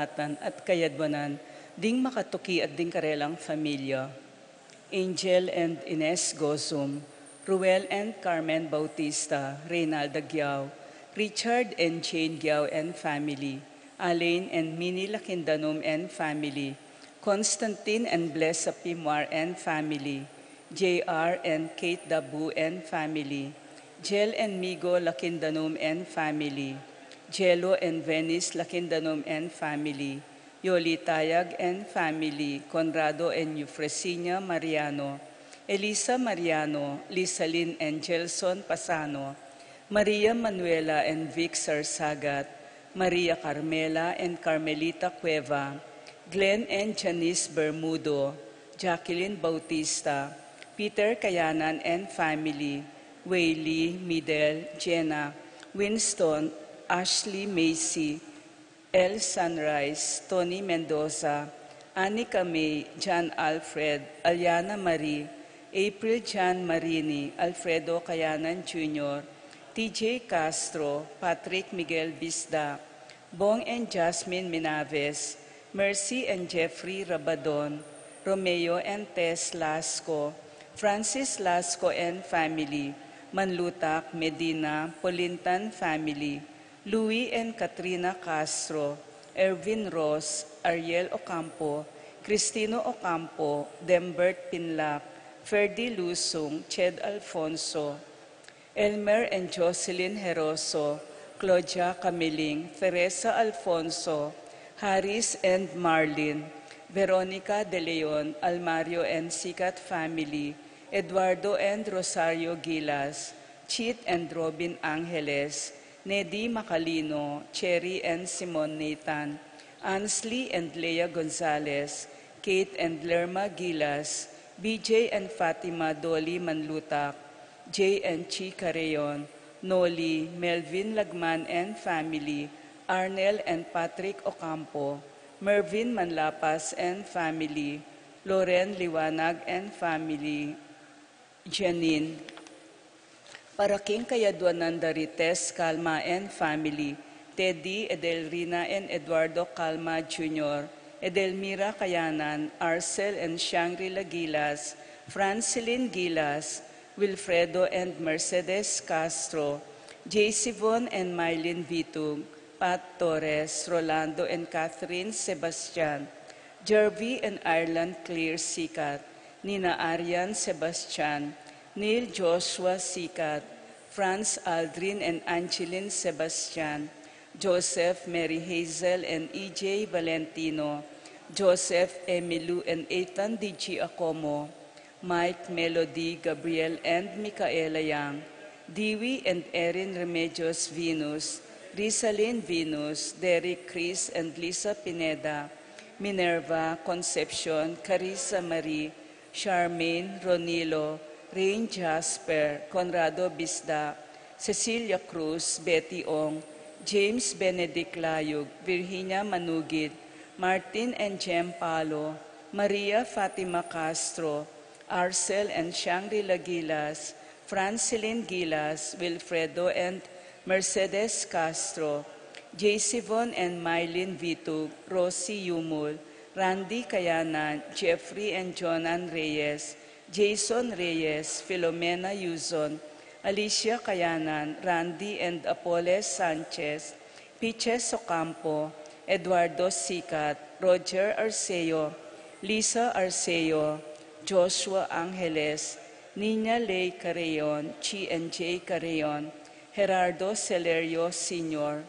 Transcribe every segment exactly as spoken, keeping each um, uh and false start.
atan at kayadwanan ding makatuki at ding karelang familia. Angel and Ines Gozum, Ruel and Carmen Bautista, Reynalda Giao, Richard and Jane Giao and family, Alain and Minnie Lakindanum and family, Constantine and Blessa Pimwar and family, J R and Kate Dabu and family, Jel and Migo Lakindanum and family, Jelo and Venice Lakindanum and family, Yoli Tayag and family, Conrado and Eufresinia Mariano, Elisa Mariano, Lisalin and Gelson Pasano, Maria Manuela and Vic Sarsagat, Maria Carmela and Carmelita Cueva, Glenn and Janice Bermudo, Jacqueline Bautista, Peter Kayanan and family, Waylee, Midel, Jenna, Winston, Ashley, Macy, El Sunrise, Tony Mendoza, Annika May, John Alfred, Aliana Marie, April John Marini, Alfredo Kayanan Junior, T J Castro, Patrick Miguel Bisda, Bong and Jasmine Minaves, Mercy and Jeffrey Rabadon, Romeo and Tess Lasco, Francis Lasco and family, Manlutak, Medina, Polintan family, Louis and Katrina Castro, Erwin Ross, Ariel Ocampo, Cristino Ocampo, Dembert Pinlac, Ferdy Lusung, Ched Alfonso, Elmer and Jocelyn Heroso, Claudia Camiling, Teresa Alfonso, Harris and Marlin, Veronica De Leon, Almario and Sikat family, Eduardo and Rosario Gilas, Chit and Robin Angeles, Nedi Macalino, Cherry and Simon Nathan, Ansley and Lea Gonzalez, Kate and Lerma Gilas, B J and Fatima Dolly Manlutak, J and Chi Carreon, Noli, Melvin Lagman and family, Arnel and Patrick Ocampo, Mervin Manlapas and family, Loren Liwanag and family, Janine. Para king kayadwanan da ri Tess Calma and family, Teddy, Edelrina and Eduardo Calma Junior, Edelmira Kayanan, Arcel and Shangri-La Gilas, Francilin Gilas, Wilfredo and Mercedes Castro, J C Von and Mylene Vitug, Pat Torres, Rolando and Catherine Sebastian, Jervy and Ireland Clear Sikat, Nina Arian Sebastian, Neil Joshua Sikat, Franz Aldrin and Angeline Sebastian, Joseph, Mary Hazel and E J Valentino, Joseph, Emilu and Ethan D G Acomo, Mike, Melody, Gabriel and Micaela Yang, Dewey and Erin Remedios Venus, Rizalin Venus, Derek, Chris and Lisa Pineda, Minerva, Concepcion, Carissa Marie, Charmaine, Ronilo, Rain Jasper, Conrado Bisda, Cecilia Cruz, Betty Ong, James Benedict Layug, Virginia Manugid, Martin and Jem Palo, Maria Fatima Castro, Arcel and Shangri-La Gilas, Francilin Gilas, Wilfredo and Mercedes Castro, J C Von and Mylene Vitug, Rosie Yumul, Randy Kayanan, Jeffrey and Jonan Reyes, Jason Reyes, Filomena Yuzon, Alicia Kayanan, Randy and Apoles Sanchez, Piches Ocampo, Eduardo Sikat, Roger Arceo, Lisa Arceo, Joshua Angeles, Nina Ley Carreon, Chi and Jay Carreon, Gerardo Celerio Senior.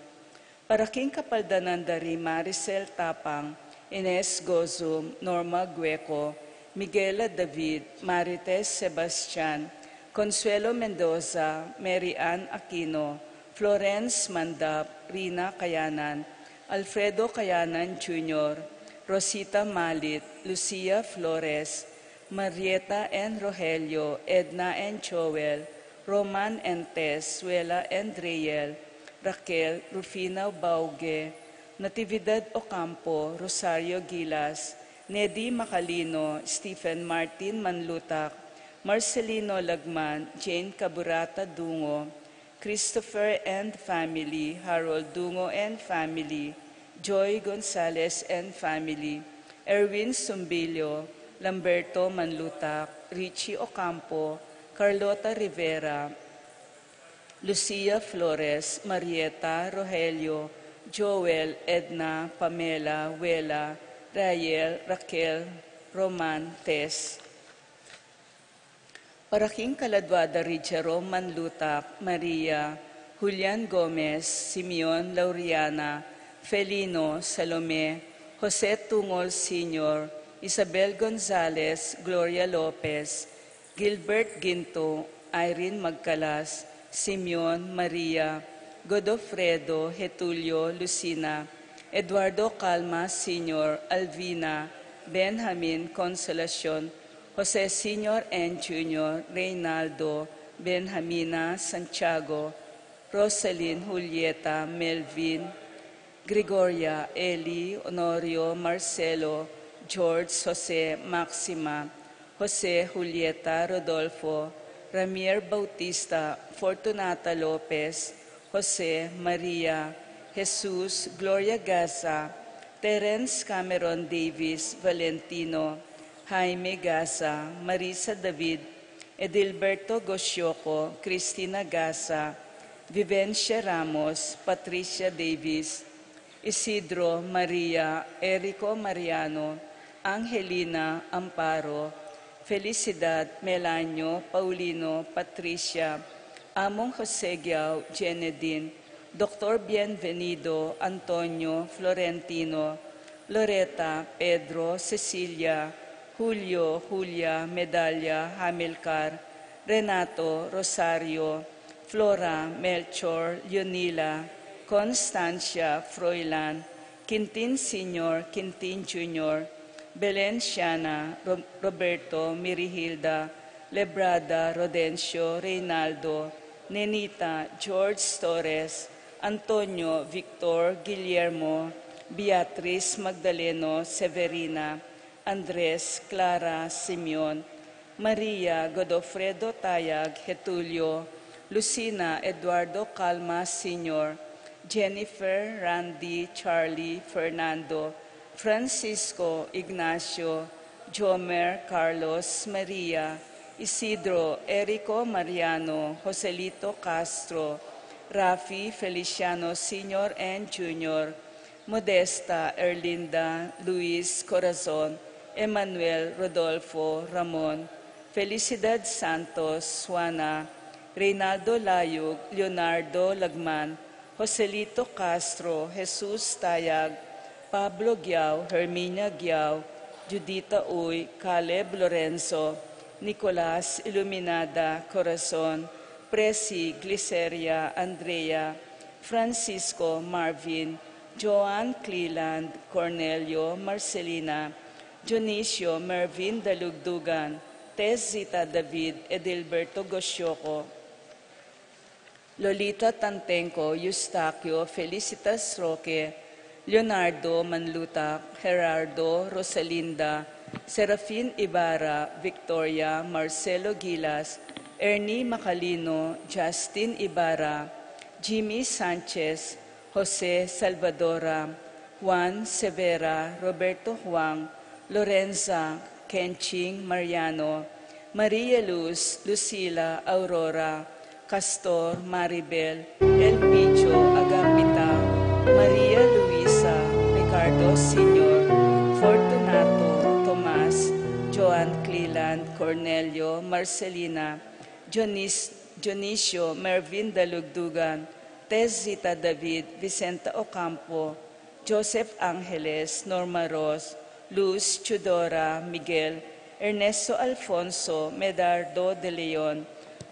Para king kapaldanan da ri Maricel Tapang, Ines Gozum, Norma Gueco, Miguela David, Marites Sebastian, Consuelo Mendoza, Mary Ann Aquino, Florence Mandap, Rina Kayanan, Alfredo Kayanan Junior, Rosita Malit, Lucia Flores, Marieta and Rogelio, Edna and Joel, Roman and Tess, Suela and Reyel, Raquel, Rufina Bauge, Natividad Ocampo, Rosario Gilas, Nedi Macalino, Stephen Martin Manlutak, Marcelino Lagman, Jane Caburata Dungo, Christopher and family, Harold Dungo and family, Joy Gonzalez and family, Erwin Sumbilio, Lamberto Manlutak, Richie Ocampo, Carlota Rivera, Lucia Flores, Marieta, Rogelio, Joel, Edna, Pamela, Wela, Rael, Raquel, Roman, Tess. Para king kaladwa da Richaro Manlutak, Maria, Julian Gomez, Simeon, Lauriana, Felino, Salome, Jose Tungol Senior, Isabel Gonzalez, Gloria Lopez, Gilbert Ginto, Irene Magcalas, Simeon, Maria, Godofredo, Getulio, Lucina, Eduardo Calma Senior, Alvina, Benjamin, Consolacion, Jose Senior and Junior, Reynaldo, Benjamina, Santiago, Rosalyn, Julieta, Melvin, Gregoria, Eli, Honorio, Marcelo, George, Jose, Maxima, Jose, Julieta, Rodolfo, Ramier Bautista, Fortunata Lopez, Jose, Maria, Jesus, Gloria Gaza, Terence Cameron Davis, Valentino, Jaime Gaza, Marisa David, Edilberto Gosioco, Cristina Gaza, Vivencia Ramos, Patricia Davis, Isidro, Maria, Erico Mariano, Angelina, Amparo, Felicidad, Melanio, Paulino, Patricia, Among Jose Giao, Jenedine, Doctor Bienvenido, Antonio, Florentino, Loreta, Pedro, Cecilia, Julio, Julia, Medalia, Hamilcar, Renato, Rosario, Flora, Melchor, Leonila, Constancia, Froilan, Quintin Senior, Quintin Junior, Belen, Siana, Ro-, Roberto, Mirihilda, Lebrada, Rodencio, Reynaldo, Nenita, George Torres, Antonio, Victor, Guillermo, Beatriz, Magdaleno, Severina, Andres, Clara, Simeon, Maria, Godofredo Tayag, Getulio, Lucina, Eduardo Calma Senior, Jennifer, Randy, Charlie, Fernando, Francisco, Ignacio, Jomer, Carlos, Maria, Isidro, Erico, Mariano, Joselito Castro, Rafi, Feliciano Senior and Junior, Modesta, Erlinda, Luis, Corazon, Emmanuel, Rodolfo, Ramon, Felicidad Santos, Juana, Reynaldo Layug, Leonardo Lagman, Joselito Castro, Jesus Tayag, Pablo Giao, Herminia Giao, Judita Uy, Caleb Lorenzo, Nicolas, Iluminada, Corazon, Presi, Gliceria, Andrea, Francisco, Marvin, Joan, Cleland, Cornelio, Marcelina, Dionisio, Mervin, Dalugdugan, Tez, Zita, David, Edilberto, Gosioco, Lolita, Tantenco, Eustaquio, Felicitas, Roque, Leonardo, Manlutak, Gerardo, Rosalinda, Serafin, Ibarra, Victoria, Marcelo, Gilas, Ernie, Macalino, Justin, Ibarra, Jimmy, Sanchez, Jose, Salvadora, Juan, Severa, Roberto, Juan, Lorenza, Kenching, Mariano, Maria Luz, Lucila, Aurora, Castor, Maribel, Elpidio, Agapita, Maria Luisa, Ricardo Senior, Fortunato, Tomas, Joan, Cleland, Cornelio, Marcelina, Dionis-, Dionisio, Mervin, Dalugdugan, Tez, Zita, David, Vicenta Ocampo, Joseph Angeles, Norma Ros, Luz, Chudora, Miguel, Ernesto Alfonso, Medardo de Leon,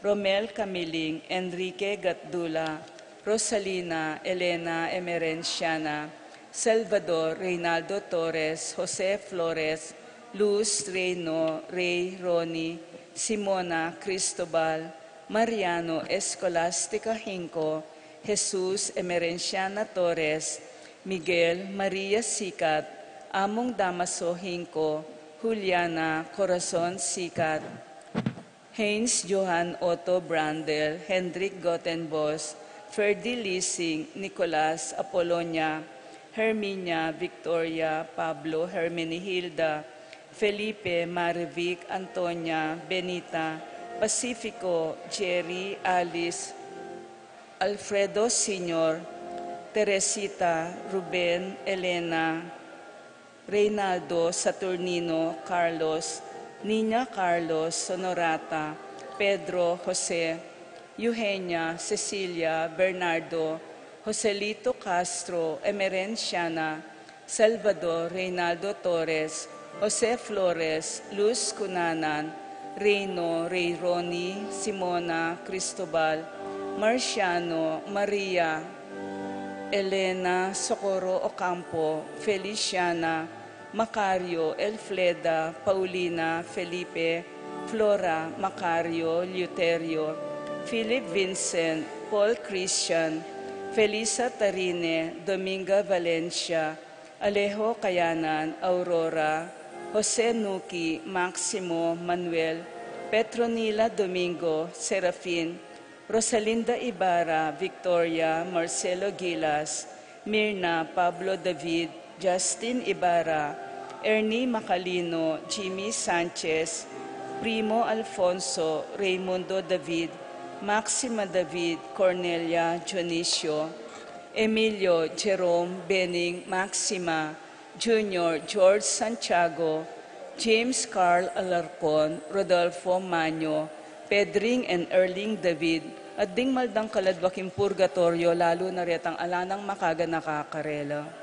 Romel Camiling, Enrique Gatdula, Rosalina, Elena Emerenciana, Salvador, Reynaldo Torres, Jose Flores, Luz, Reino, Rey, Ronnie, Simona, Cristobal, Mariano, Escolastica Hinco, Jesus, Emerenciana Torres, Miguel, Maria Sikat, Among Damaso Hinco, Juliana, Corazon Sikat, Heinz Johan Otto Brandel, Hendrik Gottenbos, Ferdi Lising, Nicolas Apolonia, Herminia, Victoria, Pablo, Hermenihilda, Felipe, Marivic, Antonia, Benita, Pacifico, Jerry, Alice, Alfredo Senior, Teresita, Ruben, Elena, Reynaldo, Saturnino, Carlos, Niña, Carlos, Honorata, Pedro, Jose, Eugenia, Cecilia, Bernardo, Joselito Castro, Emerenciana, Salvador, Reynaldo Torres, Jose Flores, Luz Cunanan, Reino, Rey Ronnie, Simona, Cristobal, Marciano, Maria, Elena, Socorro Ocampo, Feliciana, Macario, Elfleda, Paulina, Felipe, Flora, Macario, Eleuterio, Philip, Vincent, Paul, Christian, Felisa, Tarine, Dominga, Valencia, Alejo, Kayanan, Aurora, Jose, Nuki, Maximo, Manuel, Petronila, Domingo, Serafin, Rosalinda Ibarra, Victoria, Marcelo Gilas, Mirna, Pablo, David, Justin Ibarra, Ernie Macalino, Jimmy Sanchez, Primo Alfonso, Raymundo David, Maxima David, Cornelia, Dionisio, Emilio, Jerome, Bening, Maxima, Junior, George Santiago, James Carl Alarcon, Rodolfo Manyo, Pedring and Erling David, at ding maldang kaladwa king purgatoryo, lalu na retang ala nang makaganaka karela.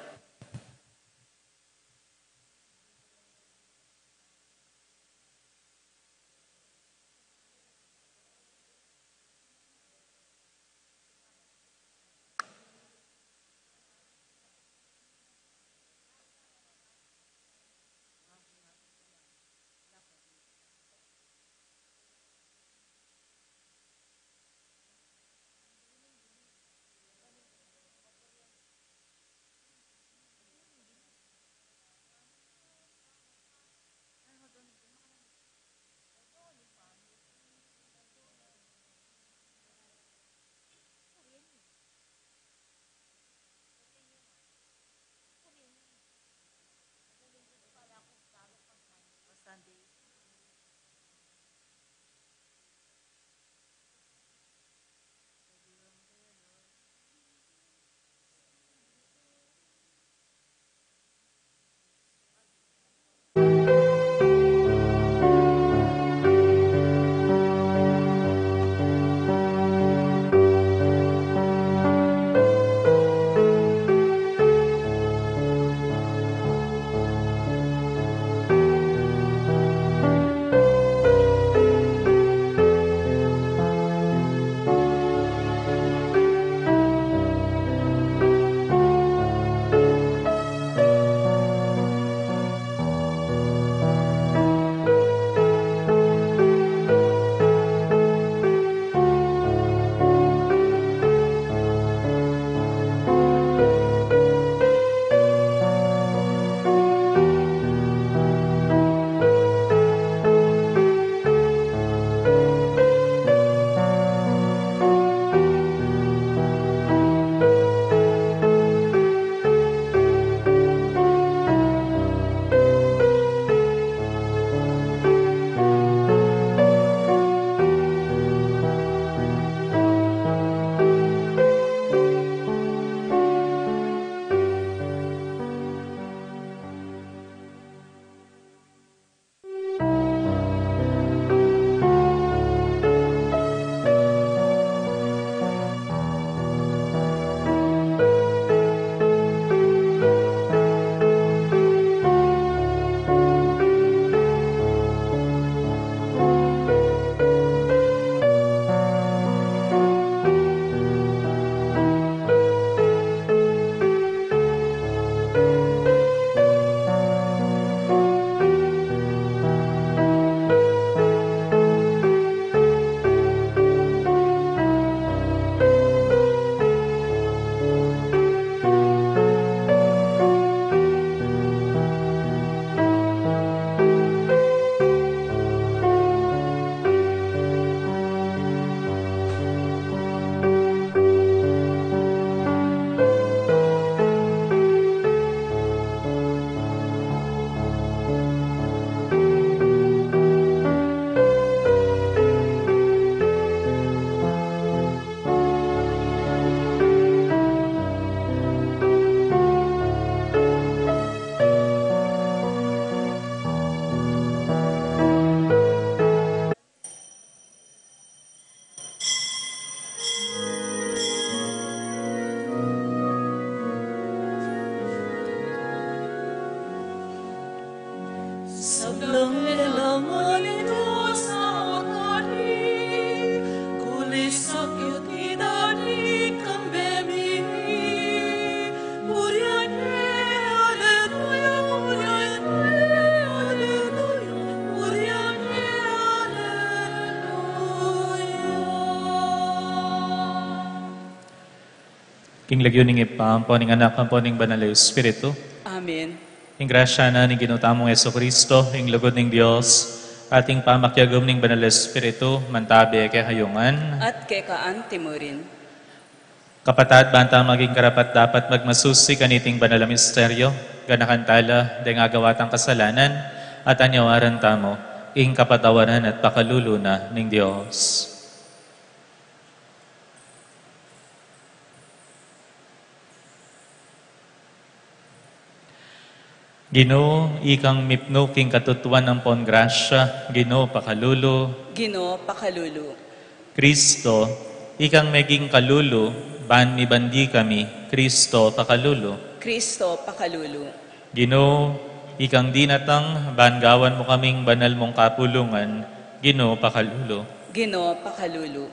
King lagyu ning Ibpa, ampo ning Anak, ampo ning Banal a Espiritu. Amen. Ing grasya na ning Ginu tamung Jesucristo, ing lugud ning Dios, at ing pamakiagum ning Banal a Espiritu, mantabe kekayu ngan. At keka anti mu rin. Kapatad, banta maging karapat-dapat magmasusi kaniting banal a misteryo, ganakan tala deng agawa tang kasalanan, at anyawaran tamu ing kapatawaran at pakalulu na ning Dios. Ginu, ikang mipnu king katutuan ampon grasya, Ginu, pakalulu. Ginu, pakalulu. Kristo, ikang meging kalulu, ban mibandi kami, Kristo, pakalulu. Kristo, pakalulu. Ginu, ikang dinatang, ban gawan mu kaming banal mung kapulungan, Ginu, pakalulu. Ginu, pakalulu.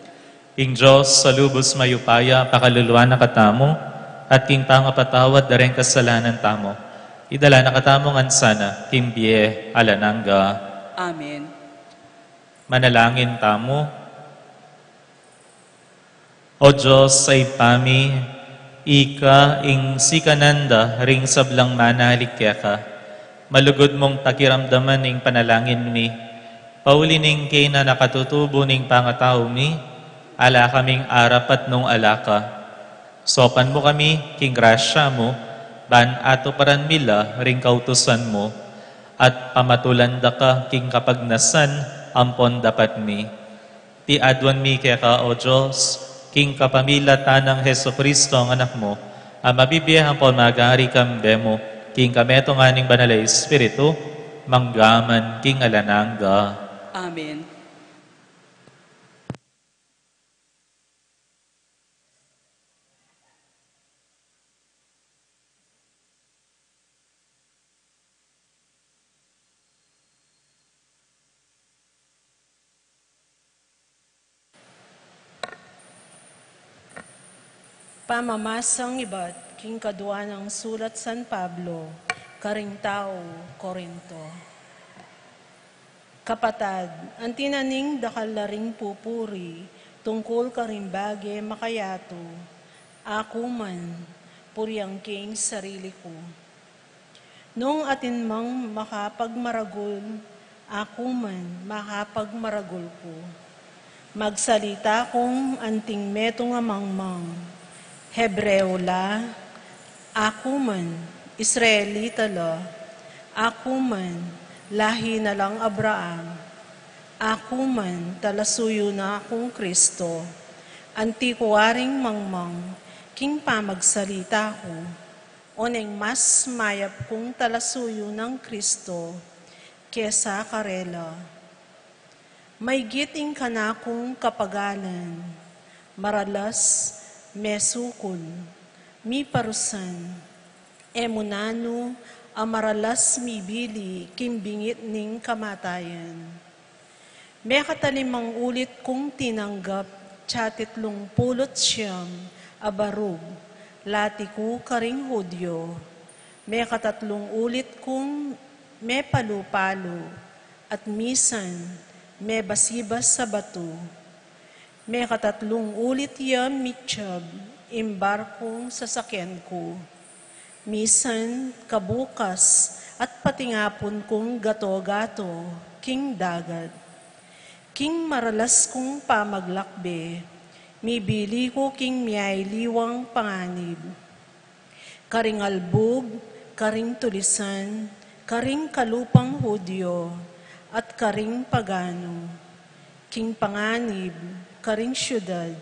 Ing Dios a lubus mayupaya, pakaluluan na katamu, at king pangapatawad da ring kasalanan tamu, idala na katamu ngan sana king bie alang angga. Amen. Manalangin tamu. O Dios a Ibpa mi, ika ing sikanan da ring sablang manahali keka. Malugud mung pakiramdaman ing panalangin mi, pauli ning kena na katutubu ning pangatau mi, ala kaming arapat nung ala ka. Saupan mu kami king grasya mu, ban atuparan mi la ring kautusan mu, at pamatulan da ka king kapagnasan ampon dapat mi. Iti aduan mi keka, O Dios, king kapamilatan nang Jesucristo a Anak mu, a mabibie ampon magari kambe mu, king kametungan ning Banal a Espiritu, mangga man king alang angga. Amen. Pamamasang ibat king kadua nang sulat San Pablo karing tau Corinto. Kapatad, anti na ning dakal la ring pupuri tungkul karing bage makayatu, aku man, purian ke ing sarili ku. Nung atin mang makapagmaragul, aku man makapagmaragul ku. Magsalita kung anting metung a mangmang, Hebreo la, aku man, Israelita la, aku man, lahi na lang Abraham, aku man, talasuyu na kung Kristo, anti ku waring mangmang king pamagsalita ku, oneng mas mayap kung talasuyu nang Kristo kesa karela. Maygit ing kanakung kapagalan, maralas, mesukul, miparusan, e mu nanu a maralas mibili king bingit ning kamatayan. Mekatalimang ulit kung tinanggap, tiatitlung pulu't siyam a barug, lati ku karing Hudyo. Mekatatlung ulit kung mepalu-palu, at misan mebasibas a batu. Mekatatlung ulit ya mitiab ing barkung sasakyan ku. Misan kabukas at patingapun kung gato-gato king dagat. King maralas kung pamaglakbe, mibili ku king mialiwang panganib. Karing albug, karing tulisan, karing kalupang Hudyo, at karing pagano. King panganib, karing syudad,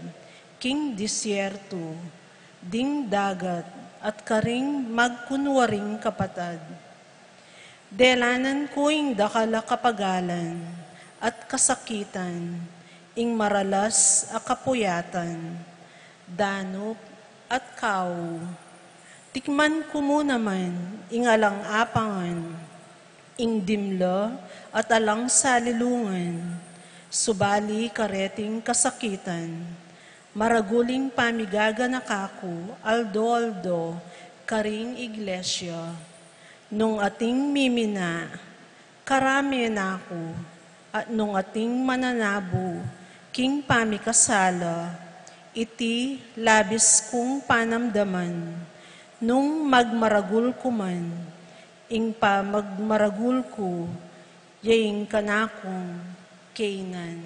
king disyertu, ding dagat, at karing magkunwaring kapatad. Delanan ku ing dakal a kapagalan at kasakitan, ing maralas a kapuyatan, danup at kau. Tikman ku mu naman ing alang apangan. ing dimla at alang salilungan, subali kareting kasakitan, maragul ing pamigaganaka ku aldo-aldo karing iglesia. Nung ating mimina, karame na ku, at nung ating mananabu king pamikasala, iti labis kung panamdaman. Nung magmaragul ku man, ing pamagmaragul ku, ya ing kanakung kainan.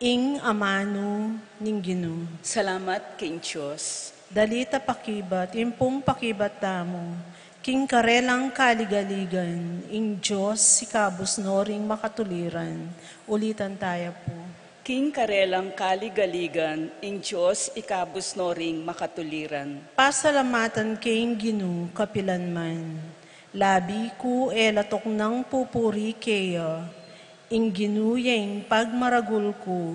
Ing amanu ning Ginu. Salamat king Dios. Dali ta pakibat, ing pung pakibat tamu, king karelang kaligaligan, ing Dios ikabus no ring makatuliran. Ulitan taya pu. King karelang kaligaligan, ing Dios ikabus no ring makatuliran. Pasalamatan ke ing Ginu kapilan man. Labi ku e la tuknang pupuri keya. Ing Ginu ya ing pagmaragul ku.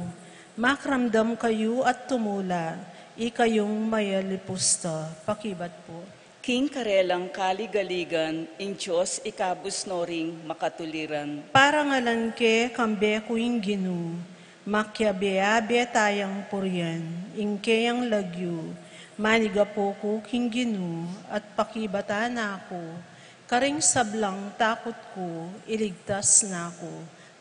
Makramdam kayu at tumula, ikayung mayalipusta. Pakibat pu. King karelang kaligaligan, ing Dios ikabus no ring makatuliran. Parangalan ke kambe ku ing Ginu, makiabe-abe tayang purian ing keyang lagyu. Manigapu ku king Ginu, at pakibatan na ku, karing sablang takut ku, iligtas na ku.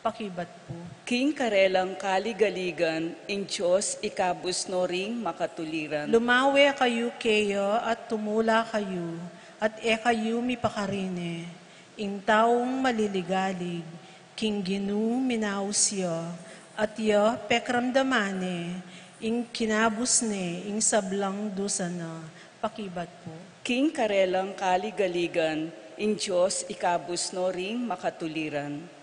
Pakibat pu. King karelang kaligaligan, ing Dios ikabus no ring makatuliran. Lumawe kayu keya at tumula kayu, at e kayu mipakarine. Ing taung maliligalig, king Ginu minaus ya, at ya pekramdaman ne, ing kinabus ne ing sablang dusa na. Pakibat pu. King karelang kaligaligan, ing Dios ikabus no ring makatuliran.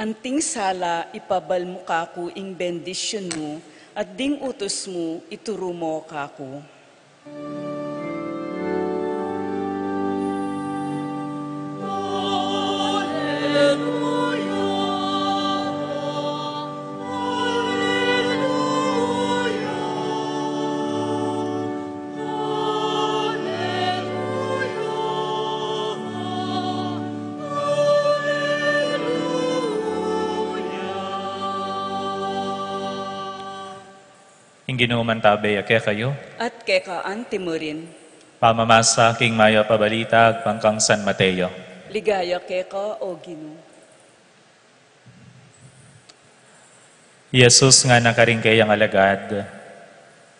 Anting sala ipabal mu kaku ing bendisyun mu, at ding utus mu ituru mu kaku. Ing Ginu mantabe ya kekayu. At keka anti mu rin. Pamamasa king mayap a balita agpang kang San Mateo. Ligaya keka, O Ginu. I Jesus ngana karing keyang alagad,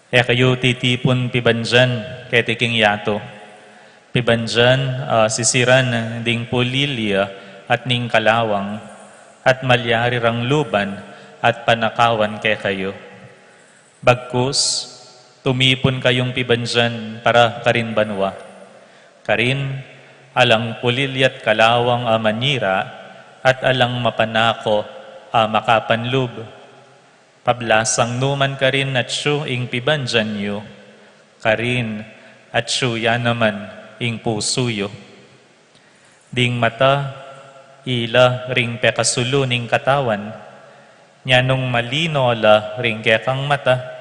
e kayu titipun pibandian keti king yatu. Pibandian, ah, sisiran ding pulilya at ning kalawang, at malyari rang luban at panakawan kekayu. Bagkus, tumipun kayung pibandian para karin banua. Karin, alang pulilya't kalawang a manyira, at alang mapanako a makapanlub. Pablasang nu man karin atyu ing pibandian yu, karin atyu ya naman ing pusu yu. Ding mata, ila ring pekasulu ning katawan, nya nung malino la ring kekang mata,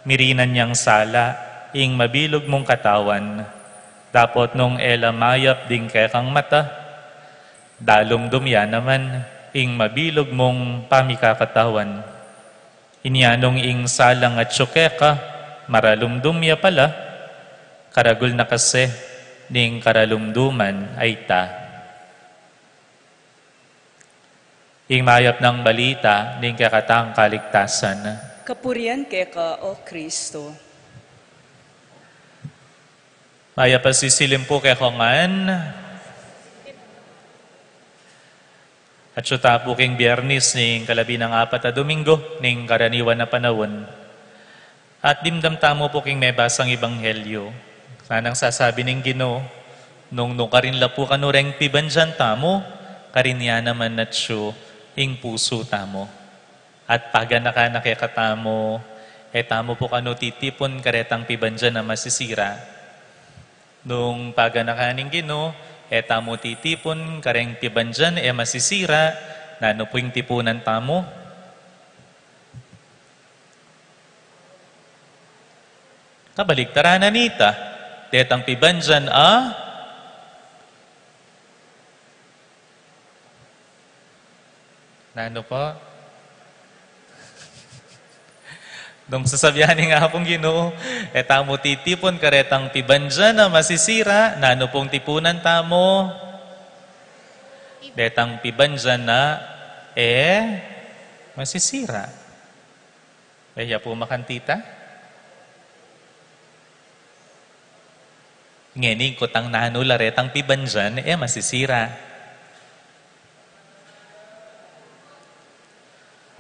mirinan yang sala ing mabilug mung katawan, dapot nung e la mayap ding kekang mata, dalumdum ya naman ing mabilug mung pamikakatawan. Inya nung ing salang atyu keka, maralumdum ya pala, karagul na kasi ning karalumduman a ita. Ing mayap nang balita ning kekatang kaligtasan. Kapurian keka, O Kristo. Mayap a sisilim pu kekongan. Atyu ta pu king Biyernes ning kalabi nang apat a Domingo ning karaniwan a panaun. At dimdam tamu pu king mebasang ebanghelyo. Sanang sasabi ning Ginu, nung nukarin la pu kanu reng pibandian tamu, Karin ya naman atyu ing pusu tamu. At paganakan na kekatamu, e tamu pu kanu titipun karetang pibandian a masisira. Nung paganakan ning Ginu, e tamu titipun kareng pibandian e masisira, nanu pu ing tipunan tamu? Kabaligtaran na nita, detang pibandian a Nanu pu? Nung sasabian ning Apung Ginu, e tamu titipun karetang pibandian a masisira, nanu pung tipunan tamu? Detang pibandian a e masisira. E ya pu makantita? Ngeni kutang nanu la retang pibandian e masisira.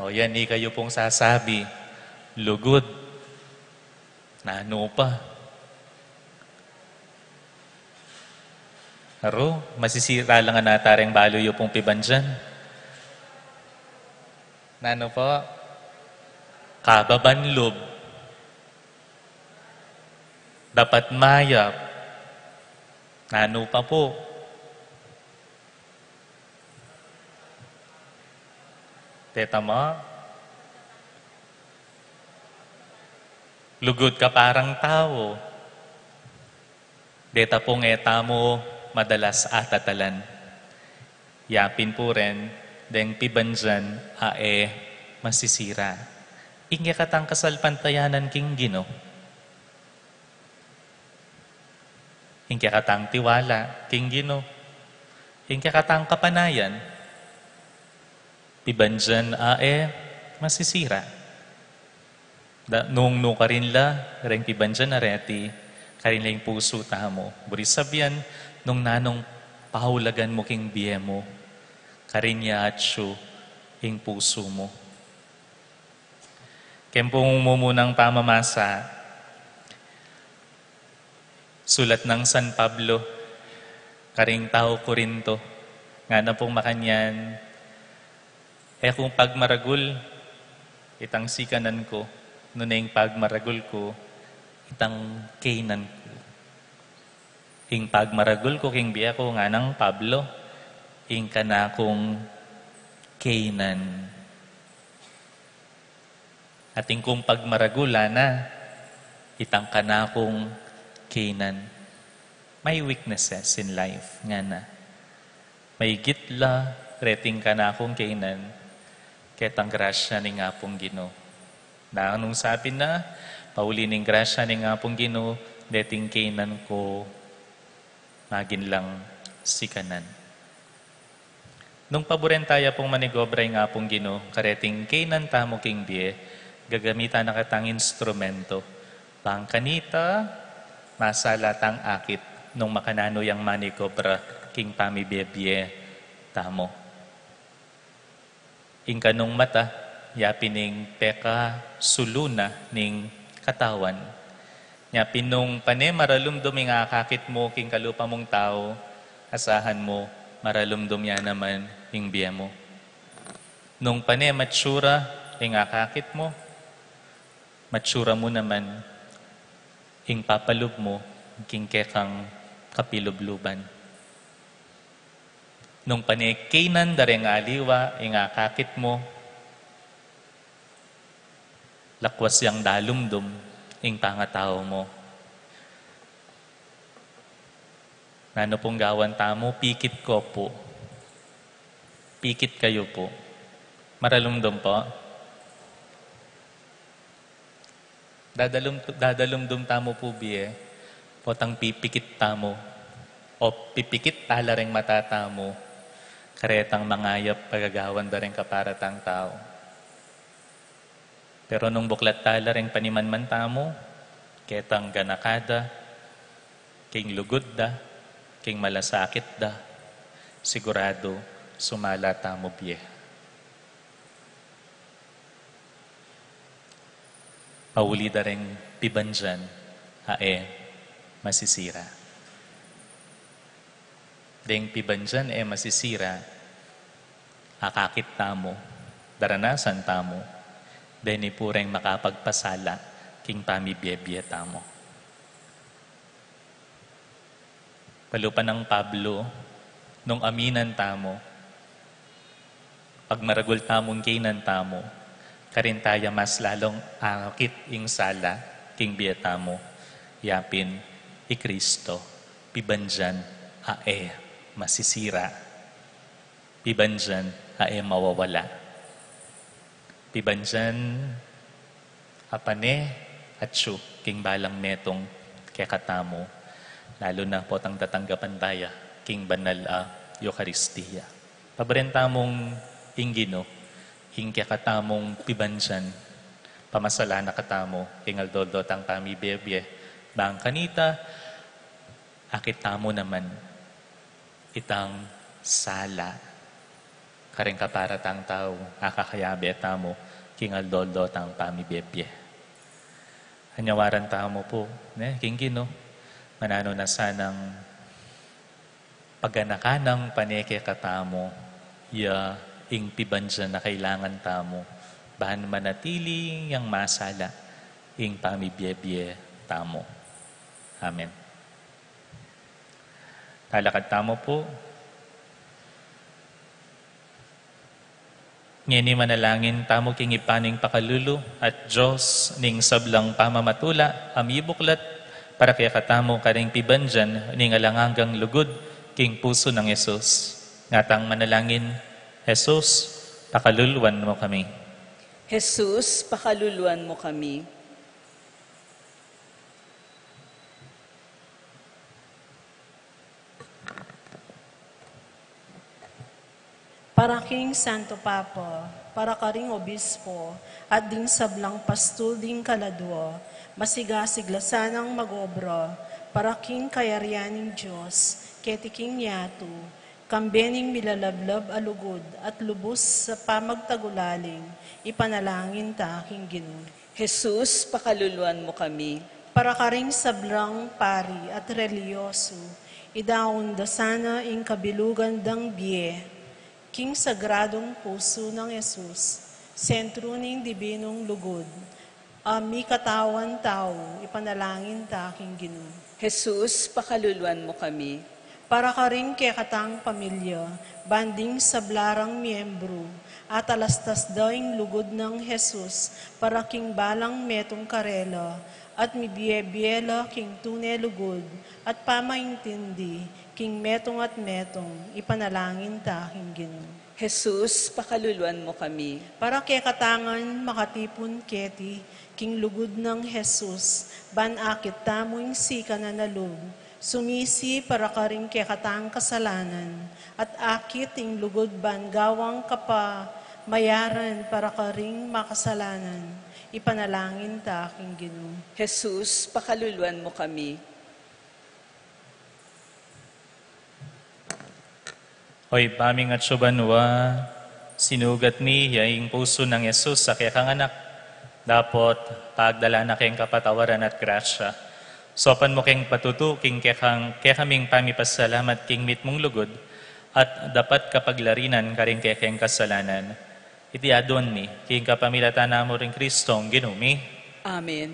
O yan, ikayu pung sasabi, lugud. Nanu pa? Aru, masisira la ngan ata reng balu yu pung pibandian. Nanu pu? Kababan lub. Dapat mayap. Nanu pa pu? Teta mu? Lugud ka parang tau. Deta pung e tamu madalas atatalan. Ya pin pu ren deng pibandian a e masisira. Ing kekatang kasalpantayanan king Ginu. Ing kekatang tiwala king Ginu. Ing kekatang kapanayan. Pibandian a e masisira. Da, nung nu karin la reng pibandian a reti, karin la ing pusu tamu. Buri sabian, nung nanung paulagan mu king bie mu, karin ya atyu ing pusu mu. Keng pung mumunang pamamasa, sulat nang San Pablo karing tau Corinto, ngana pung makanyan, e kung pagmaragul itang sikanan ku, nune ing pagmaragul ku itang keynan ku. Ing pagmaragul ku king bie ku, nganang Pablo, ing kanakung keynan. Atin kung pagmaragul, ngana, itang kanakung keynan. May weaknesses in life, ngana. Maigit la reting kanakung keynan, ketang grasya ning Apung Ginu. Nanu ing sabi na, pauli ning grasya ning Apung Ginu, deting keynan ku, magin lang sikanan. Nung paburen taya pung manigobra ing Apung Ginu, kareting keynan tamu king bie, gagamitan na katang instrumento. Bang kanita, masala tang akit, nung makananu yang manigobra king pamibie-bie tamu. Ing kanung mata, yapin ing pekasuluna ning katawan. Yapin nung pane maralumdum ing akakit mu king kalupa mung tau, asahan mu, maralumdum ya naman ing bie mu. Nung pane matsura ing akakit mu, matsura mu naman ing papalub mu king kekang kapilubluban. Nung pane keynan da reng aliwa ing akakit mu, lakwas yang dalumdum ing pangatau mu. Nanu pung gawan tamu, pikit ko pu. Pikit kayu pu. Maralumdum pu. Dadalum-, dadalumdum tamu pu bie, potang pipikit tamu, o pipikit tala reng mata tamu, karetang mangayap a gagawan da reng kaparatang tau. Pero nung buklat tala reng panimanman tamu, ketang ganaka da, king lugud da, king malasakit da, siguradu sumala tamu bie. Pauli da reng pibandian a e masisira. Deng pibandian e masisira, Akakit tamu, daranasan tamu, deni pu reng makapagpasala king pamibie-bie tamu. Balu pa nang Pablo, nung aminan tamu, pagmaragul tamung kainan tamu, karin taya mas lalung akit ing sala king bie tamu, yapin i Kristo, pibandian a e masisira. Pibandian a e mawawala. Pibandian a pane atyu king balang metung kekatamu, lalu na potang tatanggapan taya king banal a Eukaristia. Pabaren tamung ing Ginu, ing kekatamung pibandian, pamasalan na katamu king aldo-aldo tang pamibie-bie, bang kanita, akit tamu naman itang sala karing kapara tang tau a kakayabe tamu king aldo-aldo tang pamibie-bie. Anyawaran tamu pu, ne, king Ginu, mananu na sanang paganakan nang pane kekatamu, ya ing pibandian a kailangan tamu, ban manatili yang masala ing pamibie-bie tamu. Amen. Talakad tamu pu. Ngeni manalangin tamu king Ibpa ning pakalulu at Dios ning sablang pamamatula a mibuklat para kekatamu karing pibandian ning alang anggang lugud king pusu nang Jesus. Ngatang manalangin, Jesus, pakaluluan mu kami. Jesus, pakaluluan mu kami. Para king Santo Papa, para karing obispo, at ding sablang pastul ding kaladua, masigasig la sanang mag-obra, para king kayarian ning Dios, keti king yatu, kambe ning milalablab a lugud at lubus a pamagtagulaling, ipanalangin ta king Ginu. Jesus, pakaluluan mu kami. Para karing sablang pari at relihiyosu, idaun da sana ing kabilugan dang bie king sagradung pusu nang Jesus, sentru ning dibinung lugud, a mikatawan tau, ipanalangin ta king Ginu. Jesus, pakaluluan mu kami. Para karing kekatang pamilya, ban ding sabla rang miyembru, atalastas da ing lugud nang Jesus, para king balang metung karela, at mibie-bie la king tune lugud, at pamaintindi, king metung at metung, ipanalangin ta king Ginu. Jesus, pakaluluan mu kami. Para kekatang makatipun keti, king lugud nang Jesus, ban akit tamu ing sikanan a lub, sumisi para karing kekatang kasalanan, at akit ing lugud ban gawang kapamayaran para karing makasalanan, ipanalangin ta king Ginu. Jesus, pakaluluan mu kami. O Ibpa ming atsu banua, sinugat mi ya ing pusu nang Jesus a kekang Anak, dapot pagdalan na keng kapatawaran at grasya. Saupan mu keng patutu king kekang, kekaming pamipasalamat king mitmung lugud, at dapat kapaglarinan karing kekeng kasalanan. Iti aduan mi, king kapamilatan na mu ring Kristong Ginu mi. Amen.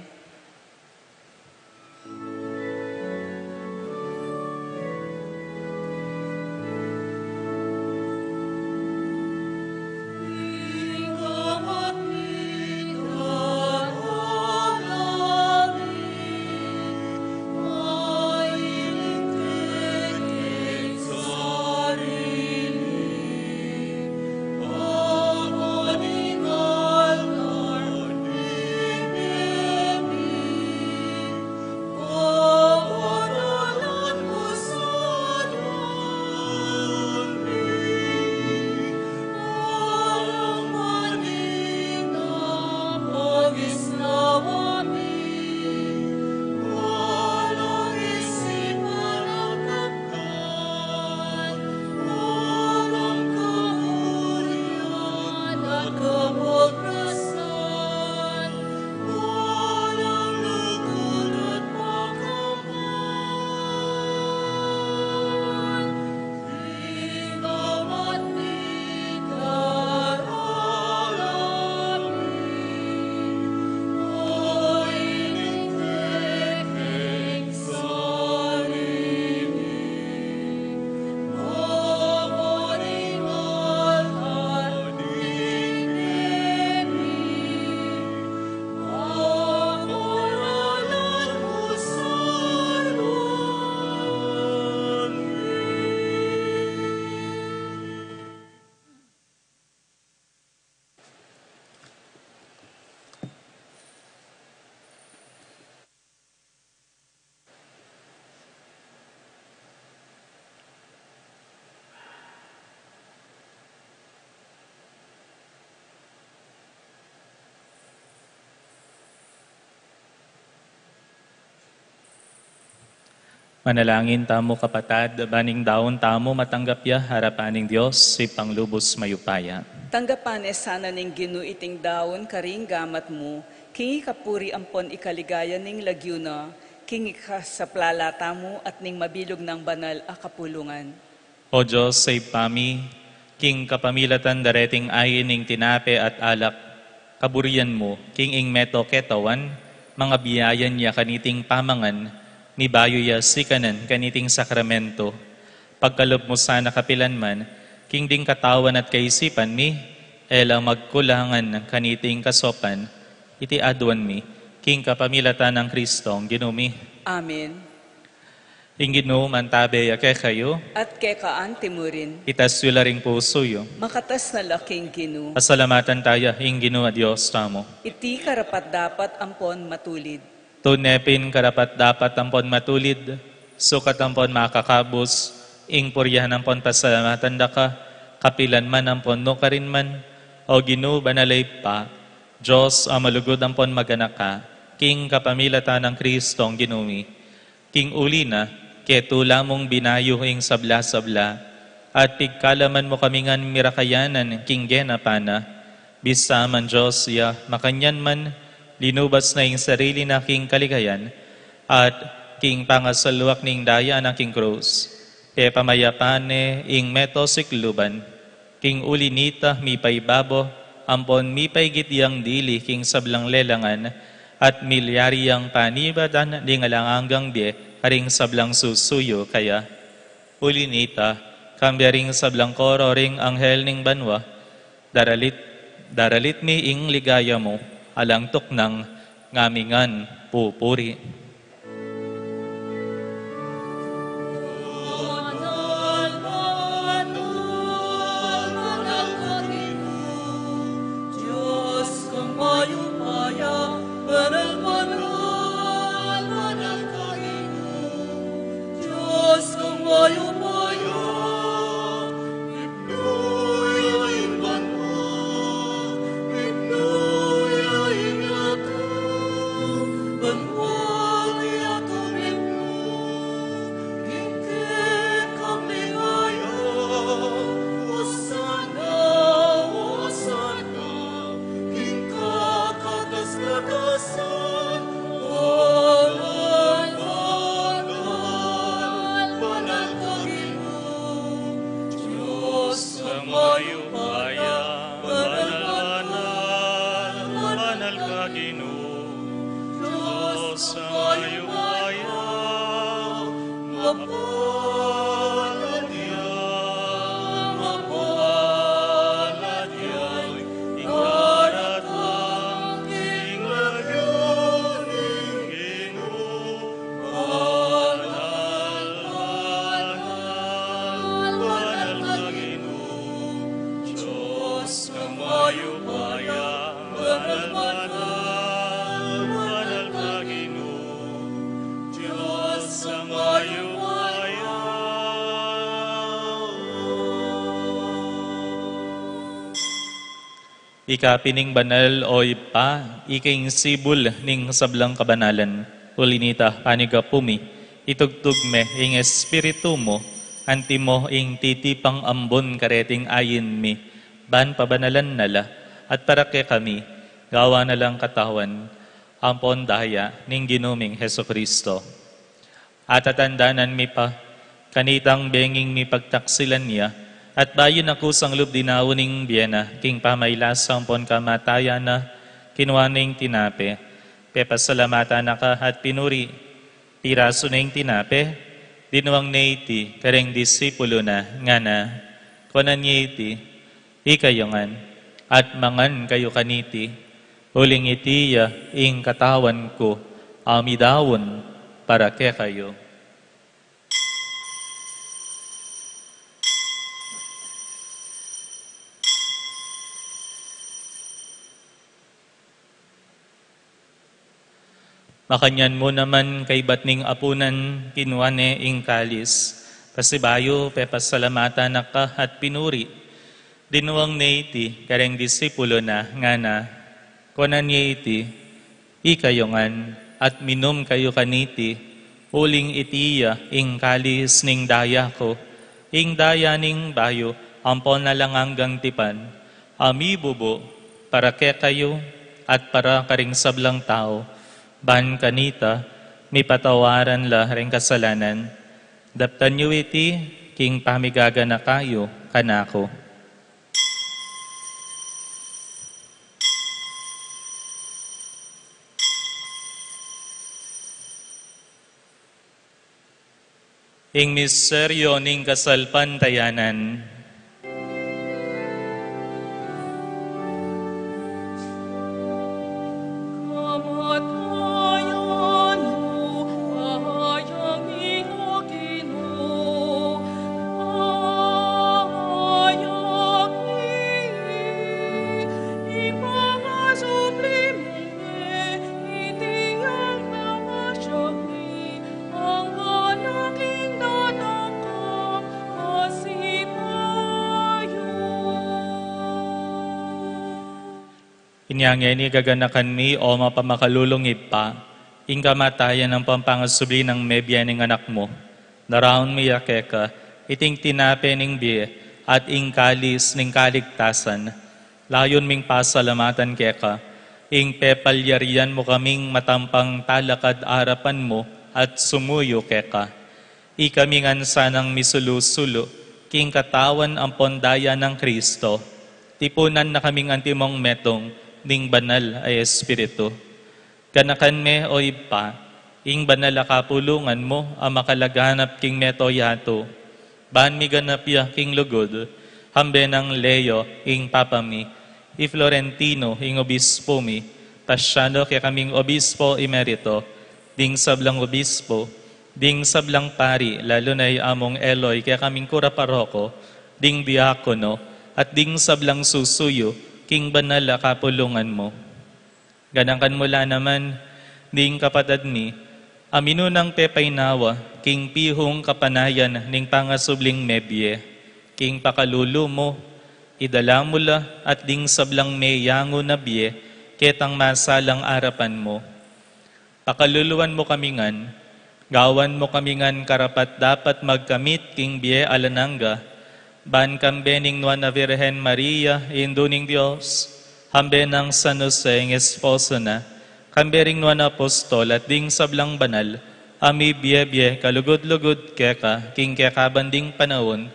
Manalangin tamu, kapatad, ban ing daun tamu matanggap ya arapan ning Dios, Ibpang lubus mayupaya. Tanggapan ne sana ning Ginu iting daun karing gamat mu, king ikapuri ampon ikaligaya ning lagyu na, king ikasaplala tamu at ning mabilug nang banal a kapulungan. O Dios, Ibpa mi, king kapamilatan dareting ain ning tinape at alak, kaburian mu, king ing meto ketawan, mangabiayan ya kaniting pamangan, ni bayu ya sikanan kaniting sakramento. Pagkalub mu sana kapilan man, king ding katawan at kaisipan mi, e la magkulangan kaniting kasopan, iti aduan mi, king kapamilatan nang Kristong Ginu mi. Amen. Ing Ginu mantabe ya kekayu. At keka anti mu rin. Itas yu la ring pusu yu. Makatas na la king Ginu. Pasalamatan taya ing Ginu a Dios tamu. Iti karapat-dapat ampon matulid. Tune pin karapat-dapat ampon matulid, sukat ampon makakabus, ing purian ampon pasalamatan da ka, kapilan man ampon nukarin man, O Ginu, banal a Ibpa, Dios a malugud ampon maganaka, king kapamilatan nang Kristong Ginu mi. King uli na, ketula mung binayu ing sabla-sabla, at pigkalaman mu kami ngan mirakayanan king genapan na, bisa man Dios ya, makanyan man, linubas na ing sarili na king kaligayan, at king pangasaluak ning daya na king krus, pepamayapan ne ing meto sikluban. King uli nita, mipaibabo, ampon mipaigit yang dili king sablang lelangan, at milyari yang panibatan ding alang anggang bie karing sablang susuyu kaya. Uli nita, kambe ring sablang koro ring anghel ning banua, daralit, daralit mi ing ligaya mu, alang tuknang ngamingan pupuri. Banal, banal, banal ka, Ginu. Dios a mayupaya, mapalad ya, mapalad ya, ing daratang king lagyu ning Ginu. Banal, banal, banal ka, Ginu, Dios a mayupaya. Banal, banal, banal ka, Ginu, Dios a mayupaya. Ika pin ing banal, o Ibpa, ika ing sibul ning sablang kabanalan. Uli nita, panigapu mi, itugtug me ing Espiritu mu, antimo ing titipang ambun kareting ain mi, ban pabanalan na la, at para kekami, gawan na lang katawan ampon daya ning Ginu ming Jesucristo. Atatandanan mi pa, kanitang benging mipagtaksilan ya, at bayu na kusang lub dinaun ing bie na, king pamailasa ampon kamatayan na, kinua ne ing tinape, pepasalamatan na ka at pinuri, pirasu ne ing tinape, dinuang ne iti kareng disipulu na, ngana, kunan ye iti, ikayu ngan, at mangan kayu kaniti, uling iti ya ing katawan ku, a midaun para kekayu. Makanyan mu naman kaybat ning apunan, kinua ne ing kalis, pasibayu pepasalamatan na ka at pinuri, dinuang ne iti kareng disipulu na, ngana, kunan ye iti, ikayu ngan, at minum kayu kaniti, Uling iti ya ing kalis ning daya ku, ing daya ning bayu ampon alang anggang tipan, a mibubu para kekayu at para karing sablang tau, ban kanita mipatawaran la ring kasalanan. Daptan yu iti king pamigaganaka yu kanaku. Ing misteryo ning kasalpantayanan. Inya ngeni gaganakan mi, o mapamakalulung Ibpa, ing kamatayan ampon pangasubli nang mebie ning Anak mu. Daraun mi ya keka iting tinape ning bie at ing kalis ning kaligtasan. Layun ming pasalamatan keka ing pepalyarian mu kaming matampang talakad arapan mu at sumuyu keka. Ikami ngan sanang misulu-sulu king katawan ampon daya nang Kristo, tipunan na kaming antimong metung ning Banal a Espiritu. Ganakan me, o Ibpa, ing banal a kapulungan mu a makalaganap king mabilug a yatu, ban miganap ya king lugud, kambe nang Leo ing Papa mi, i Florentino ing Obispo mi, Paciano kekaming Obispo Emerito, ding sablang obispo, ding sablang pari, lalu na i Among Eloy kekaming kura paroko, ding diakono, at ding sablang susuyu king banal a kapulungan mu. Ganakan mu la naman ding kapatad mi a minunang pepainawa king pihung kapanayan ning pangasubling mebie, king pakalulu mu, idala mu la at ding sablang meyangu na bie ketang masalang arapan mu. Pakaluluan mu kami ngan, gawan mu kami ngan karapat-dapat magkamit king bie alang angga, ban kambe ning Nuan a Virgen Maria, Indu ning Dios, kambe nang San Jose ing esposo na, kambe ring nuan a apostol at ding sablang banal a mibie-bie kalugud-lugud keka king kekaban ding panaun,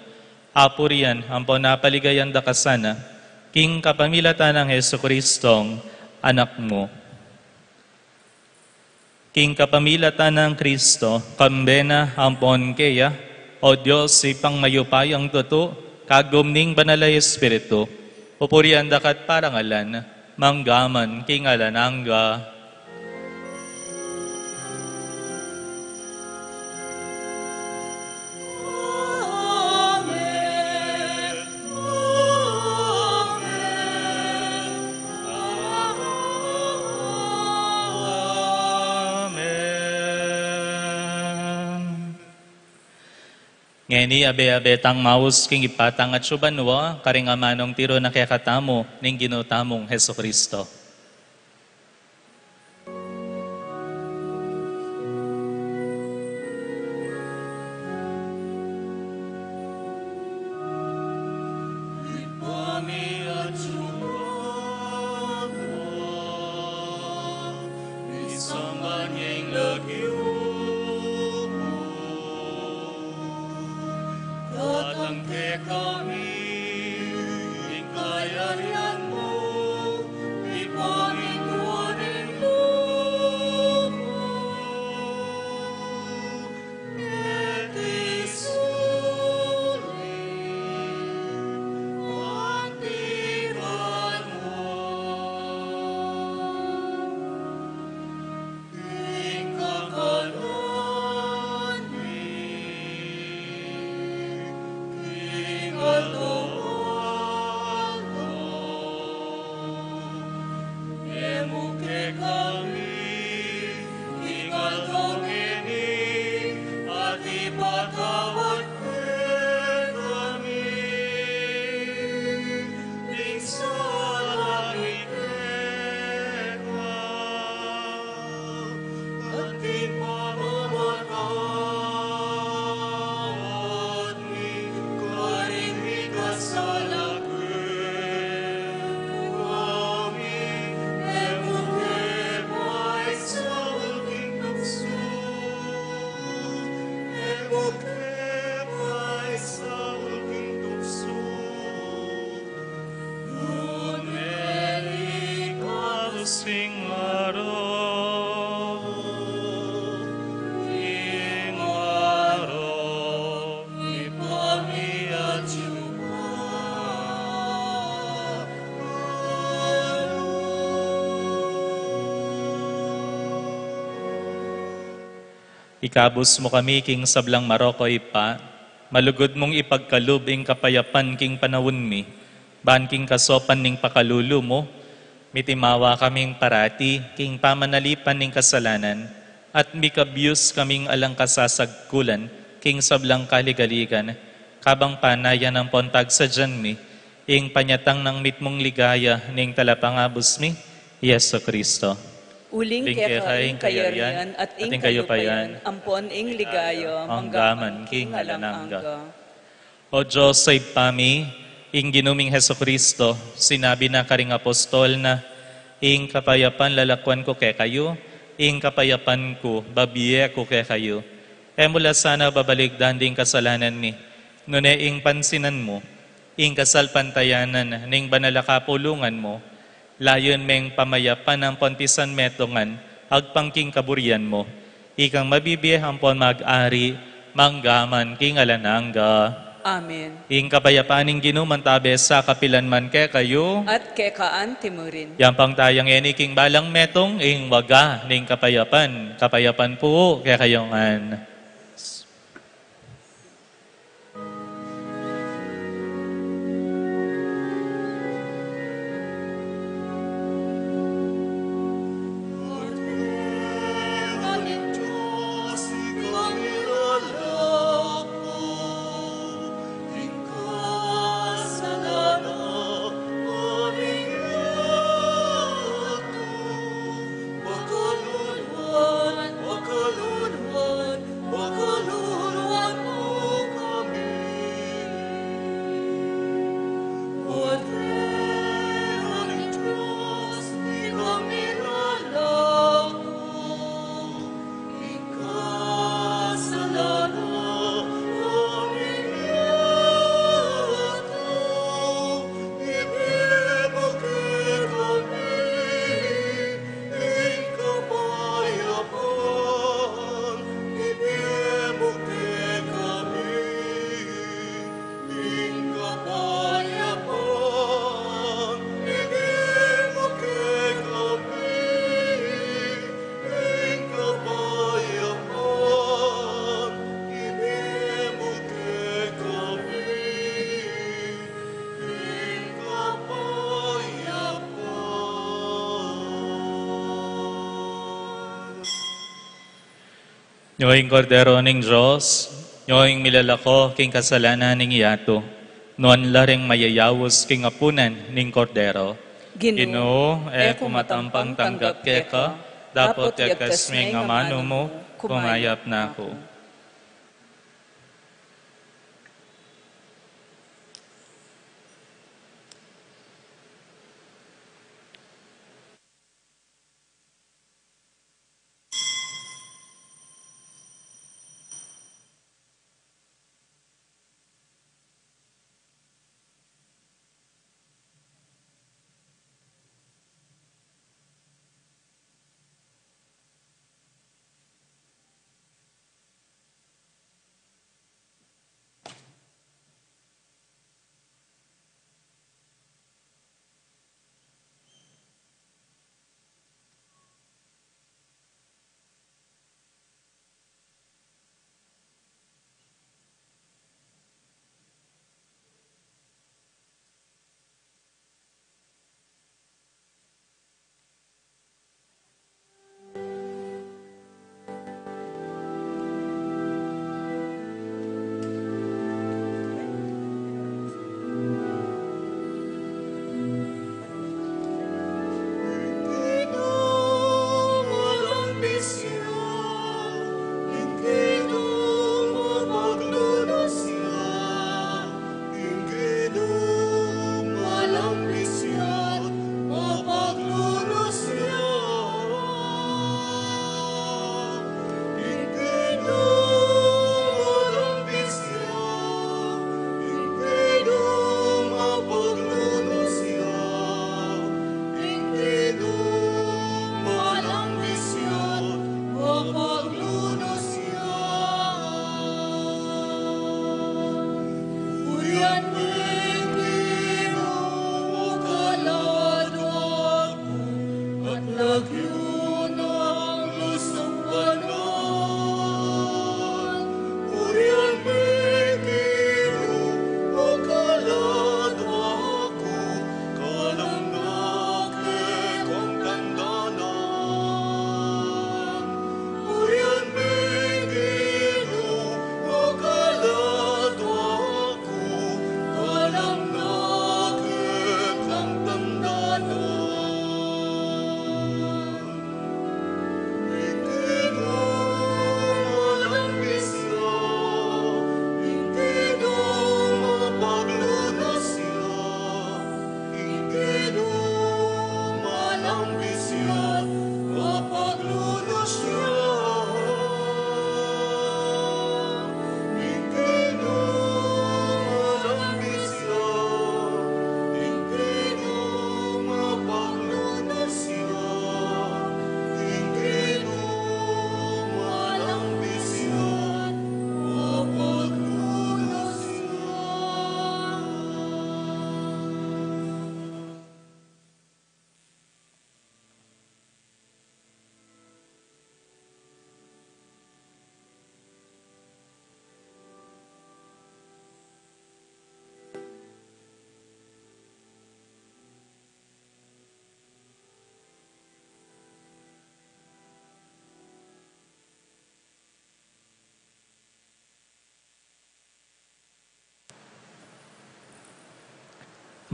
apurian ampon apaligayan da ka sana, king kapamilatan nang Jesucristong Anak mu. King kapamilatan nang Kristo, kambe na ampon keya, o Dios, Ibpang mayupayang tutu, kagum ning Banal a Espiritu, pupurian da ka at parangalan, mangga man king alang angga. Amen. Ngeni abe-abe tang maus king Ibpa tang atsu banua, karing amanung tiru na kekatamu ning Ginu tamung Jesucristo. Sing marok, sing marok, ipamiat yu pa. Ikabus mu kami king sablang marok, o Ibpa, malugud mung ipagkalub ing kapayapan king panaun mi, ban king kasaupan ning pakalulu mu, mitimawa kaming parati king pamanalipan ning kasalanan, at mikabyus kaming alang kasasagkulan king sablang kaligaligan, kabang panayan ampon pagsadyan mi ing panyatang nang mitmung ligaya ning Talapangabus mi, Jesucristo. Uling keka ing kayarian at ing kayupayan ampon ing ligaya manggaman king alang angga. O Dios a Ibpa mi, ing Ginu ming Jesucristo, sinabi na karing apostol na, "Ing kapayapan lalakwan ku kekayu, ing kapayapan ku babie ku kekayu." E mu la sana babaligdan ding kasalanan mi, nune ing pansinan mu ing kasalpantayanan ning banal a kapulungan mu, layun meng pamayapan ampon pisanmetungan agpang king kaburian mu, ikang mabibie ampon mag-ari manggaman king alang angga. Amen. Ing kapayapan ning Ginu mantabe sa kapilan man kekayu. At keka anti mu rin. Yampang taya ngeni king balang metung ing waga ning kapayapan. Kapayapan pu kekayu ngan. Nyo ing Kordero ning Dios, nyo ing milalako king kasalanan ning yatu. Nuan la ring mayayaus king apunan ning Kordero. Ginu, e ku matampang tanggap keka, dapot yagkas me ing amanu mu, kumayap na ku.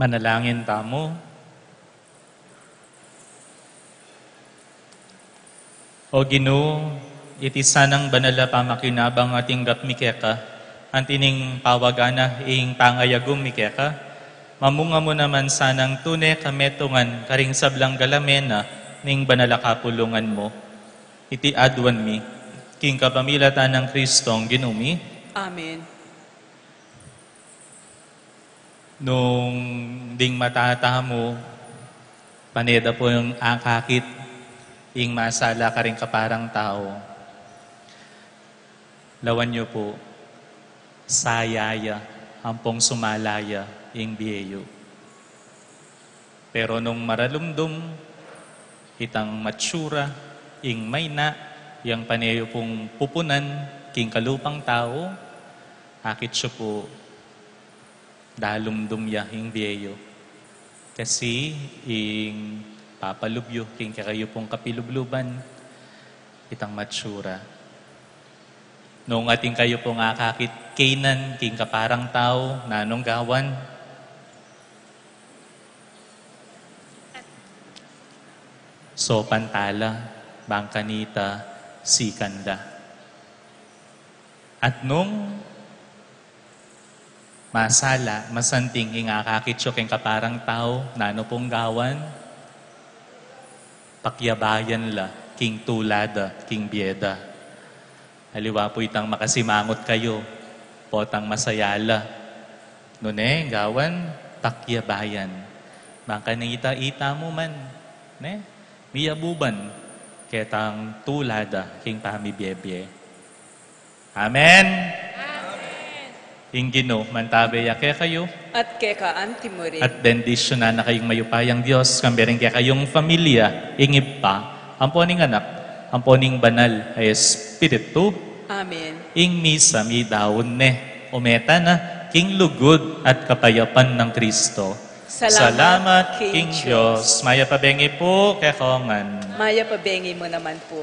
Manalangin tamu. O Ginu, iti sanang banal a pamakinabang a tinggap mi keka, anti ning pawagan na ing pangayagum mi keka, mamunga mu naman sanang tune kametungan karing sablang galamen na ning banal a kapulungan mu. Iti aduan mi, king kapamilatan nang Kristong Ginu mi. Amen. Nung ding matatamu, pane da pung akakit ing masala karing kaparang tau. Lawan yu pu, saya ya, ampong sumala ya ing bie yu. Pero nung maralumdum, itang matsura, ing maina, yang pane yu pung pupunan king kalupang tau, akit yu pu, dalumdum ya ing bie yu. Kasi ing papalub yu king kekayu pung kapilubluban, itang matsura. Nung atin kayu pung akakit kainan king kaparang tau, nanung gawan? Sopan tala, bang kanita, sikan da. At nung masala, masanting ing akakit yu king kaparang tau, nanu pung gawan? Pakyabayan la king tula da, king bie da. Aliwa pu itang makasimangut kayu, potang masaya la. Nune, gawan, pakyabayan. Bang kanita, ita mu man, ne? Miyabuban ketang tula da king pamibie-bie. Amen. Amen. Ing Ginu mantabe ya kekayu. At keka anti mu rin. At bendisyunan na kayung mayupayang Dios, kambe ring kekayung familia, ing Ibpa, ampo ning Anak, ampo ning Banal a Espiritu. Amen. Ing misa midaun ne, ume tana king lugud at kapayapan nang Kristo. Salamat king Dios. Mayap a bengi pu kekongan. Mayap a bengi mu naman pu.